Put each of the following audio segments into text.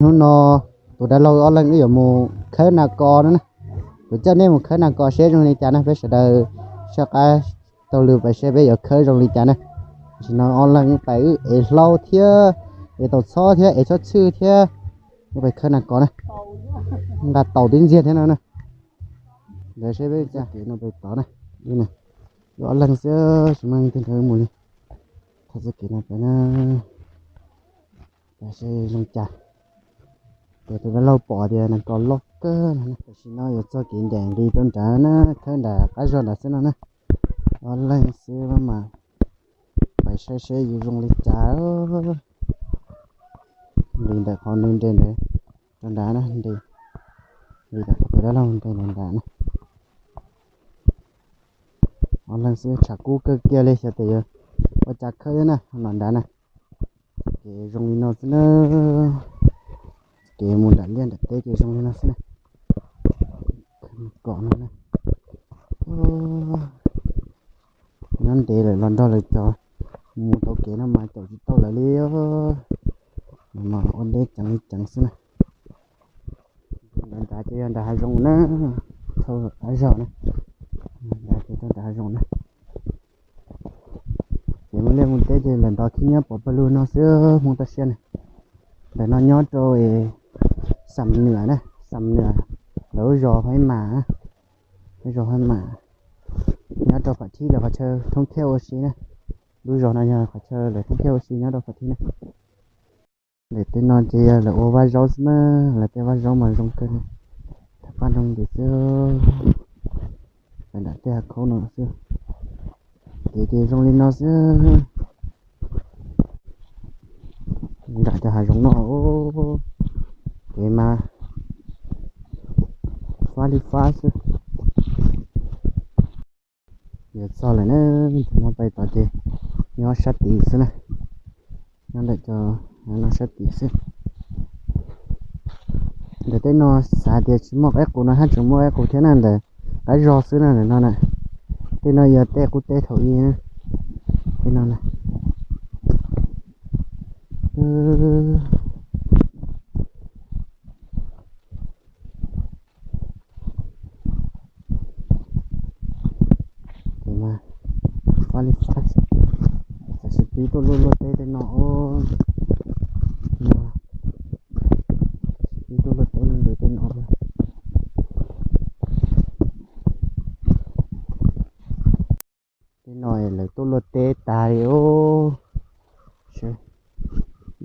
Hnub no tus dab laug ob leeg wb yuav mus khawb nas kos no na. Kuv coj nej mus khawb nas kos seb zoo li cas na, peb sawv daws soj qab taug lw pais seb peb yuav khawb zoo li cas na. Tam sim no ob leeg wb pais wb ev hlaub thiab, ev taus txhob thiab, ev txhob txhwj thiab, wb pais khawb nas kos na. Nqa taus tib ntxiag thiab no na. Ntawd seb peb txoj kev no pais tod na. Wb ob leeg xwb tsis muaj leej twg nrog wb mus li. Thov txoj kev no pais na. Pais seb zoo cas. Ces tus dab laug pom tias nas kos loj kawg no. Tam sim no yuav txog kev ncaim nqis rau nrad na, khawb nram qab zog nrad xwb no na. Ob leeg xwb mas pais saib seb yuav zoo li cas. Nqis ntawm qhov nws nres ntawd rau nrad na, nqis ntawm qhov tus dab laug nres ntawd nrad na. Ob leeg xwb tshav kub kawg kiag li, xyov tias yuav ua cas khawb thiab na, los nrad na. Kev zoo li no xwb na, kev mus nram liaj nram teb ces zoo li no xwb na. Kom no na, nyob ntev lawm los nrog lawv cov mus tau kev no mas caum tsis tau lawv li. Mas ua deb ceev li ceev xwb na. Nrad nrad ces yog nram hav zoov na, thauj qab zog na, nrad ces thauj nram hav zoov na. Ces mus liaj mus teb ces lawv ntov khib nyiab pov pawg lug no xwb Hmoob toj siab na. Ntawm no nyob rau Xam Nwam na, Xam Nwam, lawv lub zos Huaib Mas, lub zos Huaib Mas, nyob rau Phav Thib lawv qhov chaw thoob thiab ua si na. Lub zos no yog qhov chaw lawv thoob thiab ua si nyob rau Phav Thib na. Ntawm tej no ces yog lawv ua vaj zaub xwb na, lawv tej vaj zaub mas zoo kawg li, thaj paj nroo ntws xwb. Nram tej hav khaub no xwb. Kev ces zoo li no xwb. Nram cov hav zoov no, kev mas fab li fab xwb. Yuav txog lawm na, tus no pais tod ces nyob sab tid xwb na, nyob ntawm cov no sab tid xwb. Ntawm tej no xav tias tsis muaj qaib qus no haj tseem muaj qaib qus thiab na, ntawm qab zog xwb na ntawm no na. Tej no yog tej qub teb thaum ub na, tej no na. Ces mas fab li fab, tam sim pib tuaj luaj luaj teb tej no, pib tuaj luaj teb luaj luaj teb no. Tej no lawv tuaj luaj teb tas li os.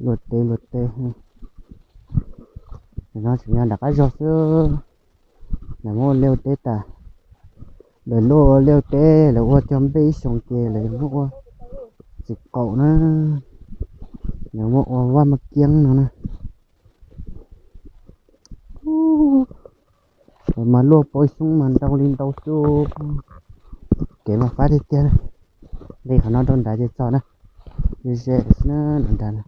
Luaj teb luaj teb. Ntawm no tseem yog nram qab zog xwb. Lawv muab ua liaj ua teb tas. Lawv luaj ua liaj ua teb, lawv ua cog npej ib xyoos ces lawv muab ua txiv qaum na, lawv muab ua vaj maj kiab no na. Lawv mas luaj pab xyoob mas ntau li ntau xwb. Kev mas fab tiag tiag. Nqis qhov no rau nrad ces txog na. Ze ze xwb na, nrad na.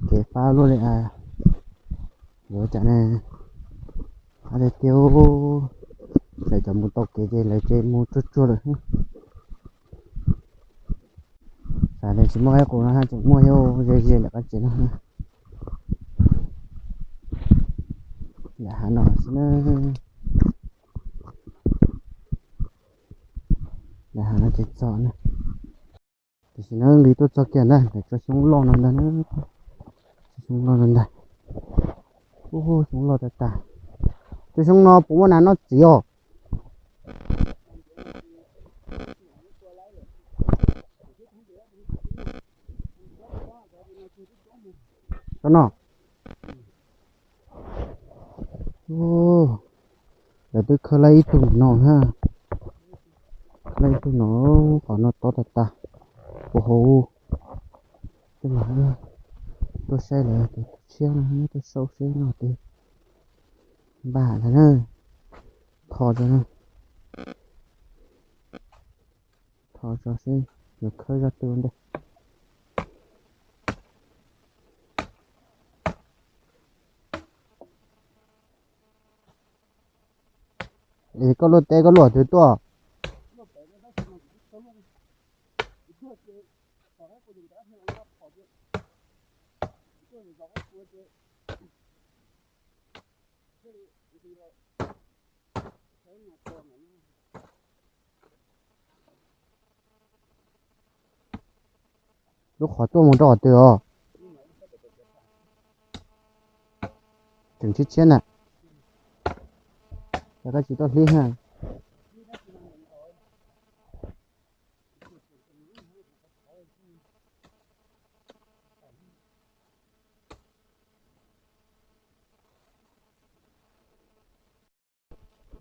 Kev fab luaj li, yuav cas ne. Fab tiag tiag. Lawv cov mus tau kev ces lawv ces mus tsuag tsuag lawm. Xav tias tsis muaj qaib qus no haj tseem muaj thiab, ze ze ntawm qab tsev no. Nram hav no xwb na. Nram hav no ces txog na. Tam sim no nqis tuaj txog kiag ntag, ntawm tsob xyoob loj no ntag na. Tsob xyoob loj no ntag. Ub, xyoob loj tag tag. Tsob xyoob no puas muaj nas noj txiv os? Tsob no. Lawv twb khawb laib ib tug no na. Khawb laib ib tug no, qhov no tob tag tag. Puas hauv. Tej no tuaj saib lawv tus tshiab no, tuaj saib seb no ces npaj lawm na. Tho tso na. Tho tso seb yuav khawb zaj twg ua ntej. Es koj luaj teb koj luaj twg tuaj? Lub qhov tuaj mus rau qhov twg os? Tseem tshiab tshiab na. Cas koj tsis tuaj hlib ha?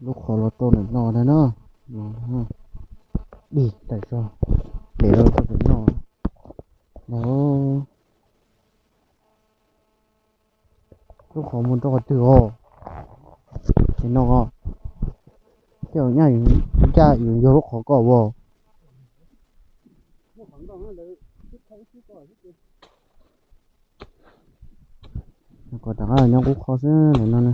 Lub qhov los rau ntawm no ntag na. Dig tawm zog, pem rau rau pem no. Lub qhov mus rau qhov twg os? Ces no, tej zaum nyaj ncaj yus yog lub qhov ko as. Kom rov qab los nyob qub qho xwb ntawm no na.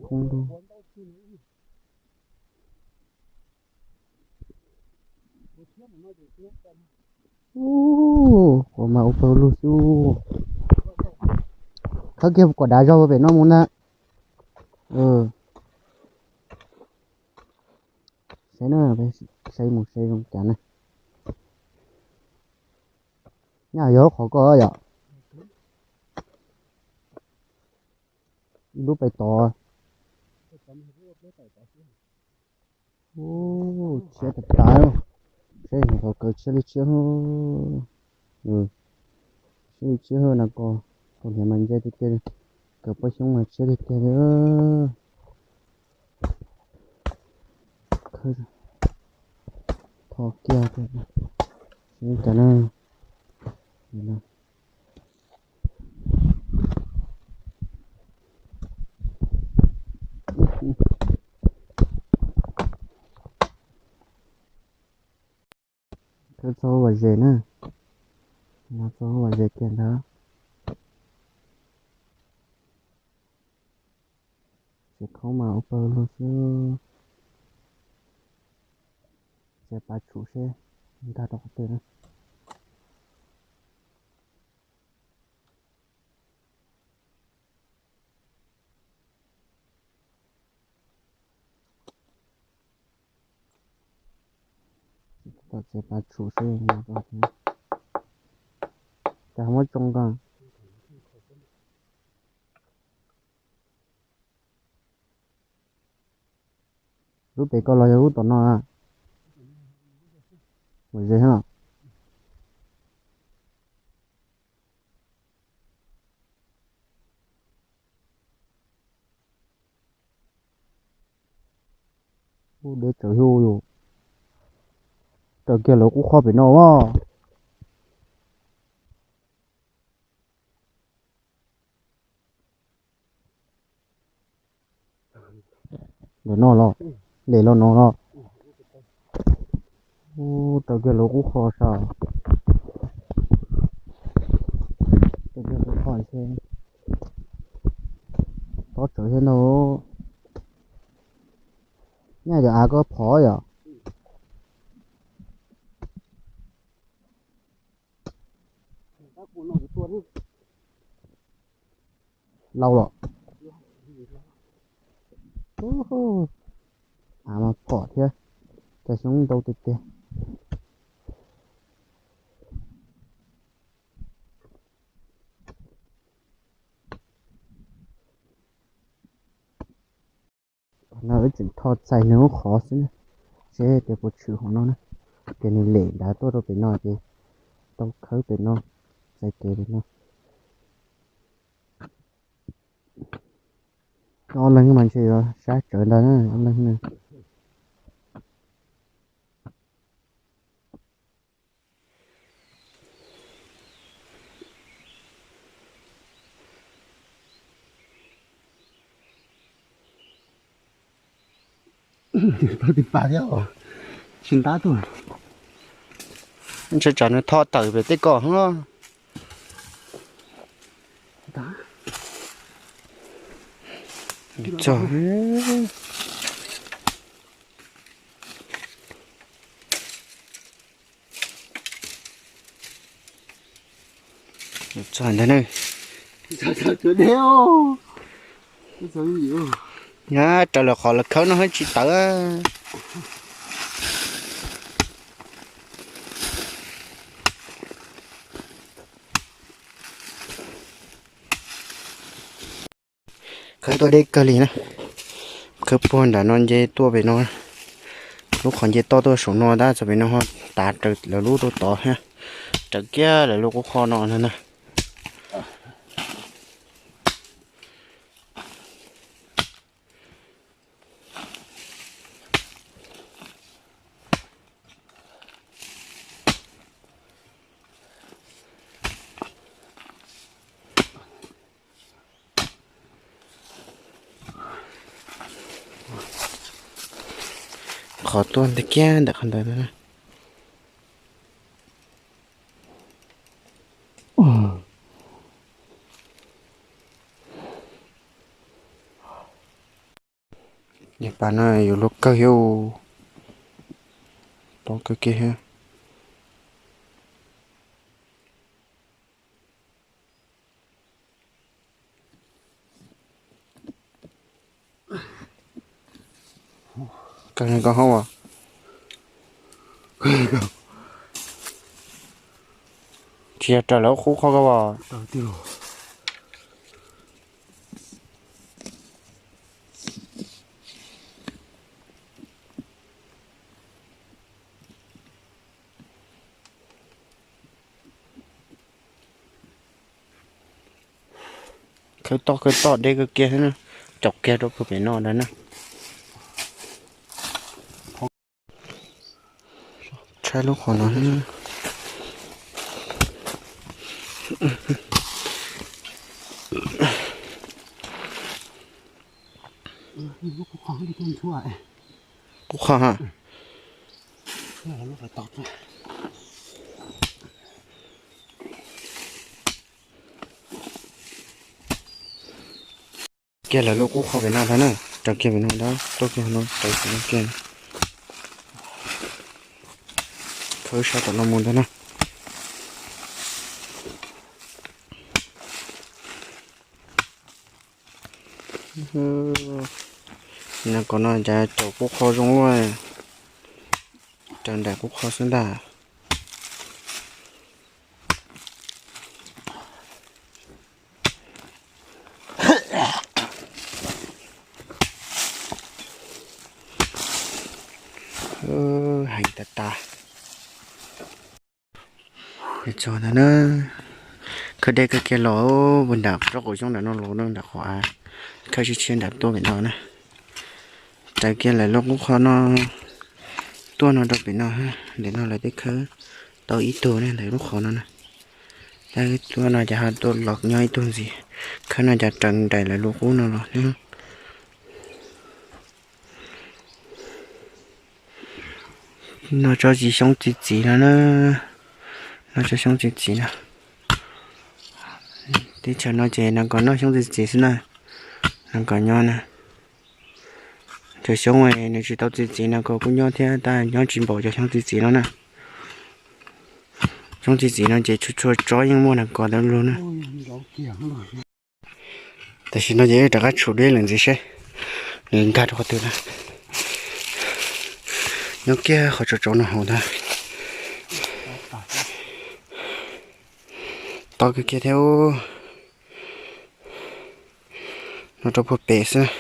Khoob dub. Ub, qhov mas ua pawg lug xwb. Khawb kiag kom dav zog pem no mus ntag. Saib na, saib mus saib zoo cas na. Nyaj yog lub qhov ko yom. Ib lub pais tod. Ub, tshiab tas tas. Saib qhov kawg tshiab li tshiab. Tshiab li tshiab no ko. Tus niam mas ntse tiag tiag li. Kawg poj xyoob mas tshiab tiag tiag li. Tho kiag, saib cas na. Khawb txog lub pas zes na. No txog lub pas zes kiag ntag. Tsev khoob mas ua pawg lug xwb. Tsev pav tshum seb nkag rau qhov twg na. Tom tsev pav tshum seb nkag rau qhov twg. Cas muab tsoo nkaus. Lub pem ko los yog lub tom no a? Ua ze no. Ub, deb tsawv xwb yus. Raws kiag lawv qub qho pem no as. Ntawm no los, lem los no los. Ub, raws kiag lawv qub qho sav. Raws kiag lawv qub qho seb. Tob tsawv thiab ntag. Nyaj cov av koj phov yom. Lauj los. Av mas phom thiab, cov xyoob ntau tiag tiag. No wb tseem tho txais nws lub qhov xwb, seb tias puas tshwm hauv no na. Ces nws lem nrad tuaj rau pem no ces tau khawb pem no, txais kev pem no. Ob leeg mas ntshe yuav sab tsawv ntag ob leeg na. Tau tis pas thiab os, tsis ntab tuaj. Ntshe tsam nws tho tawm pem tej ko. Txog. Txog ntag na. Nyab raws lawv qhov lawv khawb no hab tsis tawv. Khawb tuaj deb kawg li na. Khawb puag nram no nce tuaj pem no. Lub qhov nce toj tuaj saum no tab txog pem no ho tav raws lawv lub rau tod thiab. Raws kiag lawv lub qub qho no na. Qhov tuaj ntawm kiag ntawm qhov ntawd na. Niag pas no yuav luag kawg thiab. Tob kawg kiag thiab. Kawg koj hoob as. Tsis yog raws lawv qub qho koj as. Khawb toj khawb toj deb kawg kiag thiab na. Caum kiag rau puag pem no ntag na. Tshaib lub qhov no. Qub qho ha. Kiag lawv lub qub qho pem no ntag na. Raws kiag pem no ntag, tuaj kiag no raws kiag. Khawb sab tom no mus ntag na. Nees kom no cas caum qub qho zoo luaj, raws nraim qub qho xwb ntag. Heev tas tas. Txog ntawd na, khawb deb kawg kiag los puag nram tsob qaum xyoob nram no los na, nram qhov av khawb tshiab tshiab nram tuaj pem no na. Raws kiag lawv lub qub qho no tuaj no rau pem no, ntawm no lawv twb khawb tau ib tug ne ntawm lub qhov no na. Tab tuaj no ces ho tuaj los nyob ib tug ntxiv, khawb no ces raws nraim lawv lub qub no los. No tsob txiv xyoob txiv txiv no na, no tsob xyoob txiv txiv no. Teb chaws no ces nees kom noj xyoob txiv txiv xwb na, nees kom nyob na. Cov xyoob nws tsis tau txiv txiv nees kom kuj nyob thiab, tab nyob tsis npaum cov xyoob txiv txiv no na. Xyoob txiv txiv no ces txhua txhua tsob yeej muaj nees kom ntawd lug na. Tam sim no ces rov qab tshum deb lawm ntxiv seb nws nkag rau qhov twg na. Nyob kiag qhov tsaus tsaus no hauv ntag. Tob kawg kiag thiab. No rau puag pem xwb.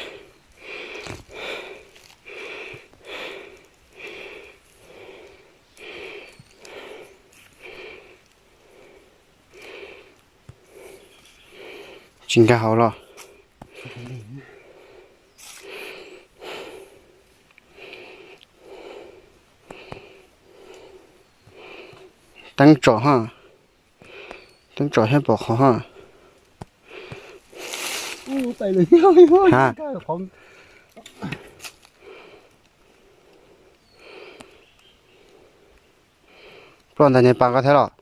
Tsis nkag hauv los? Teeb tsom ha, teeb tsom thiab pom qhov ha. Ha, ploj ntawd niag pas koj thiab los?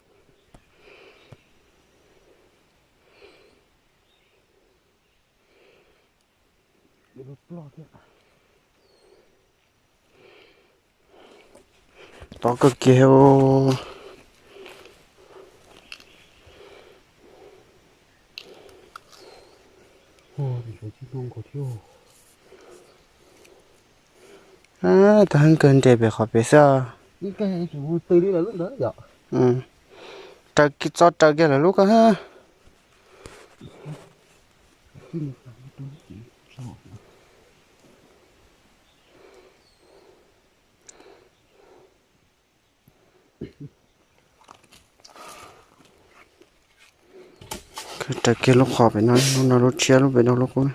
Tob kawg kiag. Tag heev kawg nres pem qhov pem xwb. Raws txo raws kiag lawv lub koj. Raws kiag lub qhov pem no, lub no lub tshiab lub pem no lub qub.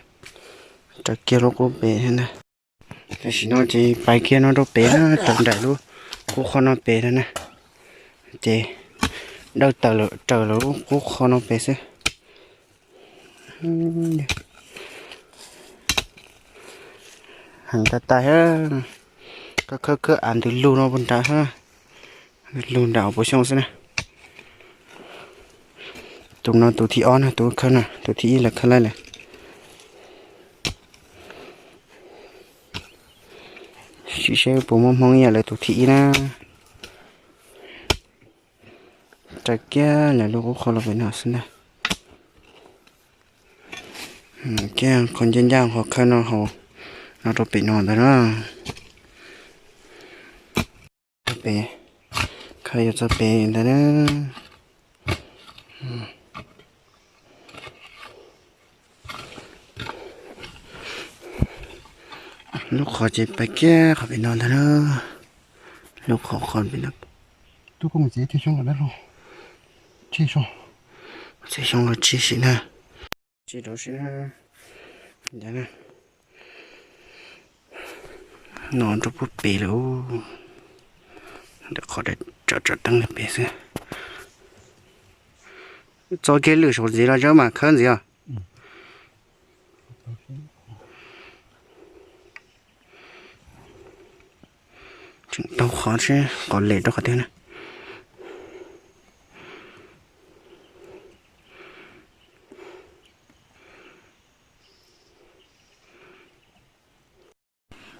Raws kiag lub qub pem thiab na. Tam sim no ces pais kiag no rau pem na, raws nraim lub qub qhov no pem no na. Ces dawb taws lawm, raws lawm lub qub qhov no pem xwb. Heev tas tas thiab. Koj khawb khawb av ntws lug no puag nrad, lug nram hauv paus xyoob xwb na. Tus no tus thib ob na, tus khawb no, tus thib ib lawv khawb laij lawm. Sim seb puas muaj hmoo ib yam lawv tus thib ib na. Raws kiag lawv lub qub qhov los pem no xwb ntag. Kiag qhov ncaj ncaj qhov khawb no hauv no rau pem no ntag na. Pem, khawb yuav txog pem ntag na. Lub qhov ces pais kiag qhov pem no ntag na. Lub qhov qhov pem no. Tub koj mus txiav txiav xyoob los dab laug, tseg xyoob, txiav xyoob los tseg sim na. Tseg rau sim na. No rau puag pem lawm. Ntawm qhov tsom tsom teeb lawm pem xwb. Txo kiag lwm saum ntxiv los tso mas khawb ntxiv os. Tseem tau qhov seb qhov lem rau qhov twg na.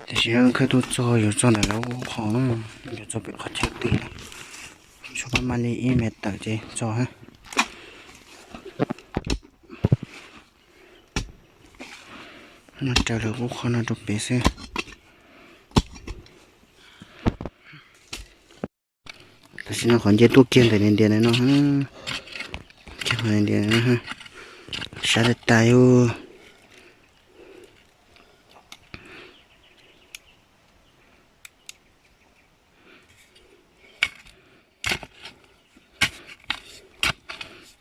Tam sim no khawb tuaj txog yuav txog ntawm lawv qhov, yuav txog pem qhov chaw twg na. Tshuav pab mam li ib me tawm ces txog. No raws lawv qub qhov no rau pem xwb. Tam sim no qhov nce tuaj kiag ntawm niag ntias ntawm no, kiag qhov niag ntias ntawm no, sab tas tas yus.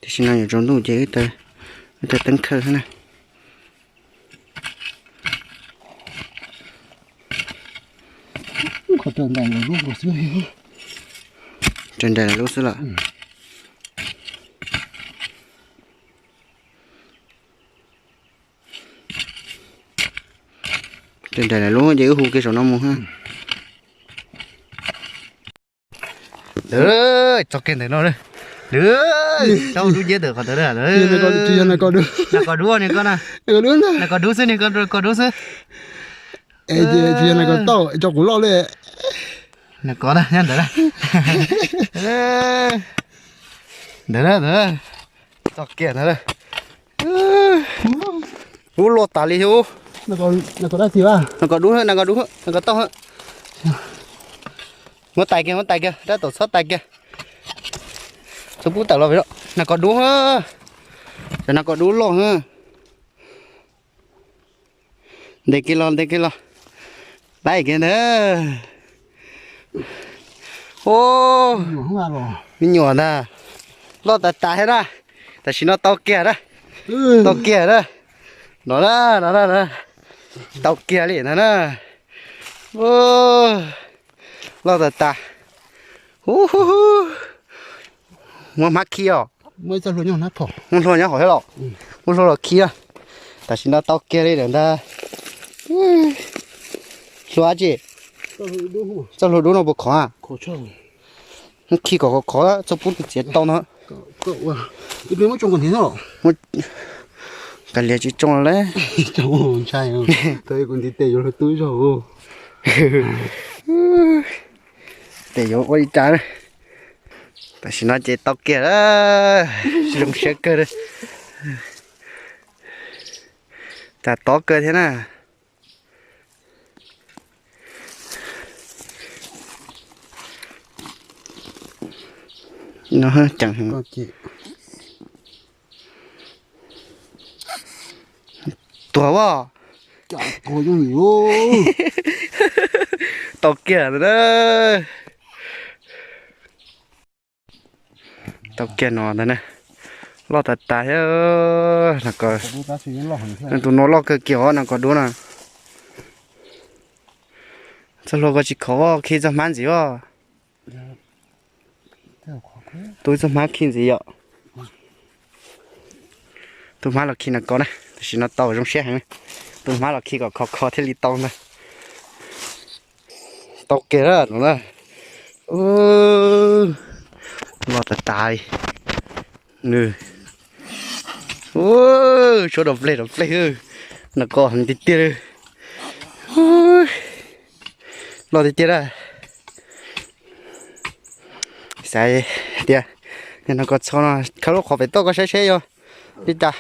Tam sim no yuav tsaus ntuj ces wb tau teeb khawb xwb na. Raws nraim lawv lub xwb los? Raws nraim lawv lub ces wb hu kiag saum no mus ha. Txog kiag ntawm no, tau dub nceb ntawm qhov ntawd. Nas kos dub, nas kos dub xwb, nas kos dub xwb. Tsis yog nas kos tauj, tso kuv loj li. Nas kos na, nyob ntawd na. Ntawd na, ntawd na. Txog kiag ntawd na. Ub, loj tas li thiab. Nas kos dub, nas kos dub, nas kos tauj. Muab tais kiag, muab tais kiag, rab tom txhob tais kiag. Txhob pub tawm los, nas kos dub, cov nas kos dub loj. Ntes kiag los, ntes kiag los. Laib kiag ntag. Ub, me nyuam ntag. Loj tas tas thiab na. Tam sim no tau kiag na. Tau kiag na. No na, no na, no. Tau kiag li ntag na. Loj tas tas. Ub, muab hmab khi os. Muab hlua nyob hauv thiab los? Muab hlua los khi na. Tam sim no tau kiag li lawm ntag. Hlua dab tsi? Txoj hlua dub no puas khov? Muab khi kom khov khov, txhob pub tus txiav tau no. Kav liam tsis tsoo lawm. Ntshai, kuv ntiv tes yuav luag tub zog. Tes yuav ua li cas. Tam sim no ces tau kiag lawm. Zoo siab kawg. Cas tob kawg thiab na. Tuag as. Tau kiag ntag na. Tau kiag no ntag na. Loj tas tas thiab. Tus no loj kawg kiag os, no koj duab na. Txoj hlua koj tsis khov, khi txoj hmab ntxiv os. Tu txoj hmab khi ntxiv yom. Tu hmab los khi no koj na, tam sim no tau zoo siab heev. Tu hmab los khi kom khov kho thiaj li tau ntag. Tau kiag na no na. Loj tas tas li. Nws, suab dov pleg dov pleg, no koj heev tiag tiag li. Loj tiag tiag na. Xav tias, no koj txhob no, khawb lub qhov pem toj koj saib seb yog li cas.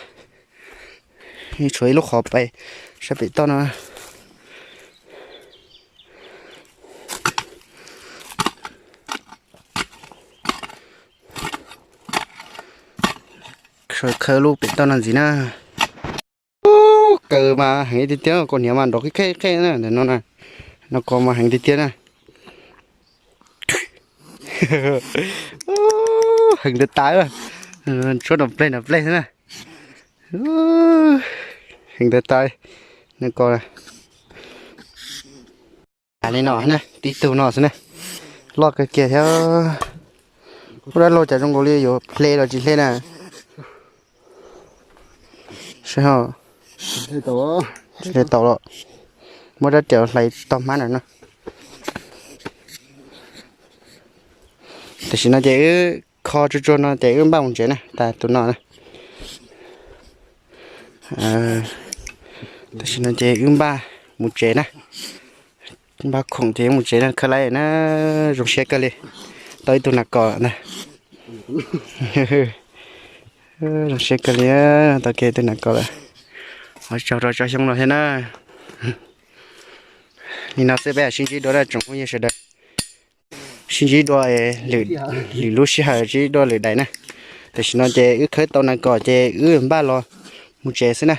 Tshuav ib lub qhov pem, saib pem toj no. Khawb lub pem toj no ntxiv na. Kaws mas heev tiag tiag, koj niam mas nrov qij qej qej na ntawm no na. No koj mas heev tiag tiag na. Heev tas tas, suab nram pleg nram pleg xwb na. Heev tas tas, no koj. Li no na, tib tug no xwb na. Loj kawg kiag thiab. Ub, dab laug cas zoo nkaus li yuav hle los tsis hle na. Tsis hle tau los, muab rab riam hlais tau hmab na no. Tam sim no ces wb kho tsuag tsuag no ces wb npaj mus tsev na, tas tus no na. Tam sim no ces wb npaj mus tsev na. Npaj khoom ces mus tsev na, khawb lawm na. Zoo siab kawg li, tau ib tug nas kos na. Zoo siab kawg li, tau kiag tus nas kos lawm. Ua tsaug rau tsob xyoob no thiab na. Li no xwb peb sib ntsib dua na tsoom phooj ywg sawv daws. Sib ntsib dua lwm lub sij hawm, sib ntsib dua lwm daim na. Tam sim no ces wb khawb tau nas kos ces wb npaj los mus tsev xwb na.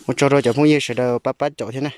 Ua tsaug rau cov phooj ywg sawv daws pab pab caum thiab na.